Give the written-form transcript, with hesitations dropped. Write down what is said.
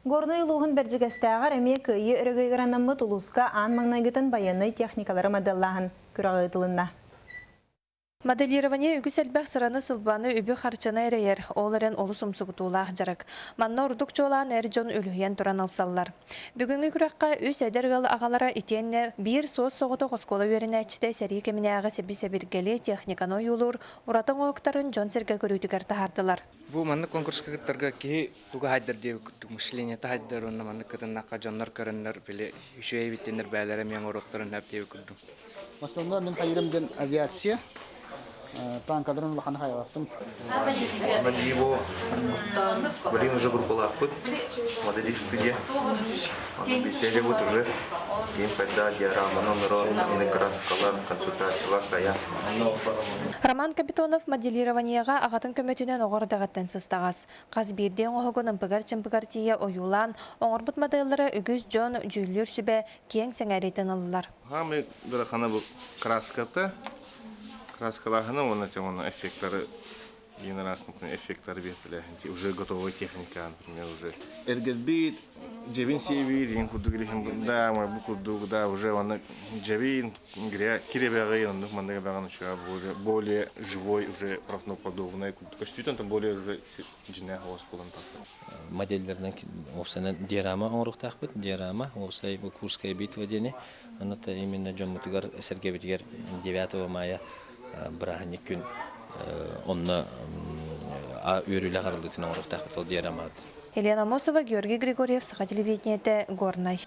Горнай улууһун Бэрдьигэстээҕэр эмиэ Кыайыы өрөгөйүгэр анаммыт улууска аан маҥнайгытын байыаннай техникалары моделлааһын күрэҕэ ыытылынна. Моделирование үгүс элбэх сыраны-сылбаны, үбү-харчыны эрэйэр, ол эрэн олус умсугутуулаах дьарык. Манна ордук чуолаан эр дьон үлүһүйэн туран ылсаллар. Бүгүҥҥү күрэххэ үс эдэр ыал аҕалара итиэннэ биир суос-соҕотох оскуола үөрэнээччитэ сэрии кэминээҕи сэби-сэбиргэли, техниканы ойуулуур ураты оҥоһуктарын дьон-сэргэ көрүүтүгэр таһаардылар. Бу маннык конкурска кыттарга киһи тугу хайдар диэбит курдук мышление хайдар уонна маннык кытыннахха дьоннор көрөннөр били үчүгэй эбиттэннэр бээлэрэ эмиэ оҥоруохтарын сөп диэбит курдук. В основном мин хайырым диэн авиация, танкаларын улахан хайалаттым. Онон его блин уже группалаахпыт, моделист студия. Аны беседебут уже ким когда диораманы оҥорон, краскалар, консультациялар дая. Роман Капитонов моделированиеҕа аҕатын көмөтүнэн оҕо эрдэҕиттэн сыстаҕас. Хас биирдии оҥоһугун ымпыгар-чымпыгар тиийэ ойуулаан, оҥорбут моделлара үгүс дьон дьүүллүүр сүбэ киэҥ сэҥээриитин ыллылар. Самый ыарахана бу краската, краскалааһына уонна уонна эффекторы единоразный эффекторы биэртэлээһин уже готовая техника, например, уже эргэрбит дьэбин сиэбиир иһин курдук илиһин да бу курдук да уже уонна дьэбин киребэҕи оннук маннык эбэҕин үчүгэй более более живой уже правдоподобный көстүүтэн там более уже дьиҥнээх оҕус буолан тахсар. Модельлэринэн уопсайынан диорама оҥоруохтаахпыт. Диорама, уопсай бу Курская битва диэни. Ону именно дьоммутугар, сэргэбитигэр 9 мая бырааһынньык күн онно үөрүүлээх арыллыытын оҥоруохтаахпыт ол диорамаҕыт. Елена Амосова, Георгий Григорьев, Саха телевидениетэ, Горнай.